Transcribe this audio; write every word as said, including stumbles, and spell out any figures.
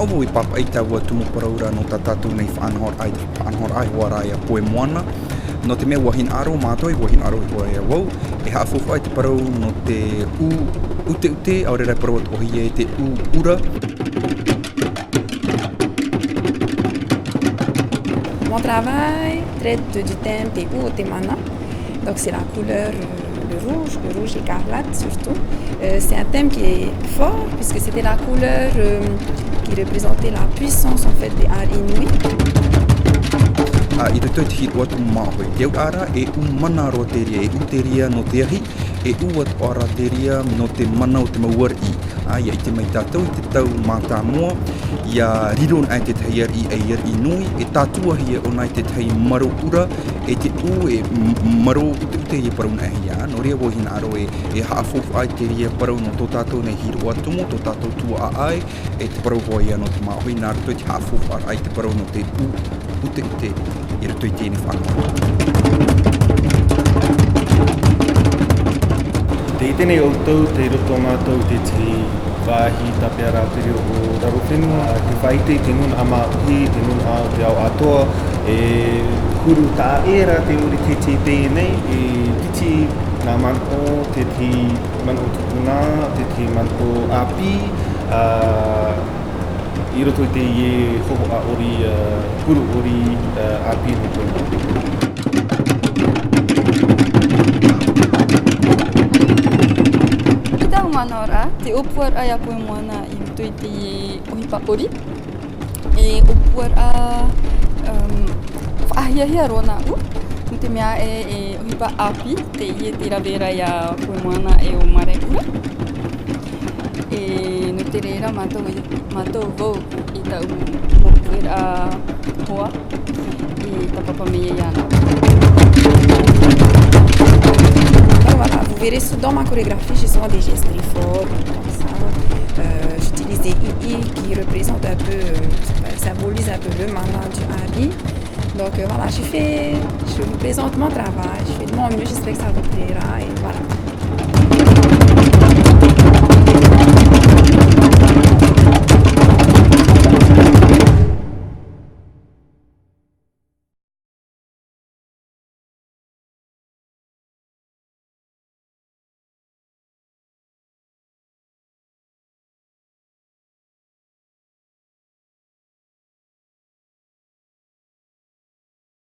Vau i pāpaʻi i taua tumu parau ra nō tā tātou nei faʻanahoraʻa, faʻanahoraʻa hoʻi ra ʻia Poemoana. Nō te mea ʻua hinaʻaro mātou, ʻua hinaʻaro hoʻi ra vau, e haʻafaufaʻa i te parau nō te ʻū ʻuteʻute, ʻaore rā e parau atoʻa hia e te ʻū ʻura. Mon travail traite du thème des ʻū o te mana. Donc c'est la couleur, euh, le rouge, le rouge écarlate surtout. Euh, c'est un thème qui est fort puisque c'était la couleur, euh, qui représentait la puissance en fait des Āri Inui. Ā, i roto i te hīroʻa tumu māʻohi, te auraʻa ra, e ʻū mana roa te reira, e ʻū te reira nō te ahi, e ʻū atoʻa ra te reira nō te mana o te mau ariʻi. Ā, ʻia ʻite mai tātou i te tau mātāmua, ʻia riro anaʻe te tahi ariʻi ei ariʻi nui, e tātuahia ʻōna i te tahi marō ʻura, e te ʻū, e m-, marō ʻuteʻute ʻia parau anaʻe hia. Nō reira vau i hinaʻaro e, e haʻafaufaʻa i te reira parau nō tō tātou nei hīroʻa tumu, tō tātou tuaʻa ʻāʻai, e te parau hoʻi ia nō te māʻohi, nā roto i te haʻafaufaʻaraʻa i te parau nō te ʻū ʻuteʻute i roto i teie faʻanahoraʻa. Tē ʻite nei ʻoutou, tei roto mātou i te tahi vāhi tāpeʻaraʻa te reo o Rarofenua, e faʻaʻite i te nūnaʻa māʻohi, te nūnaʻa o te ao atoʻa, e huru taʻa ʻē rā te ʻori tētahi i teie nei, e piti nā manaʻo, tētahi manaʻo tupuna, tētahi manaʻo ʻāpī, ā, i roto i teie hōhoʻa ʻori, ā, huru ʻori, ā, ʻāpī nō Poemoana. I tāʻu manaʻoraʻa, te ʻōpuaraʻa ia Poemoana i roto i teie ʻohipa ʻori, e ʻōpuaraʻa, um, faʻahiahia roa nāʻu, nō te mea ē, e ʻohipa ʻāpī teie tei rave ra ia Poemoana e ʻo Marae ʻUra. E nō te reira mātou, mātou vau i tāʻu mau puʻeraʻa hoa, e tāpapa mai ai iāna. Donc voilà, vous verrez sous, dans ma chorégraphie, j'ai souvent des gestes très forts, comme ça. Euh, j'utilise des i-i qui représentent un peu, euh, symbolisent un peu le mana du ʻāri. Donc, euh, voilà, je fais, je vous présente mon travail, je fais de mon mieux, j'espère que ça vous plaira, et voilà.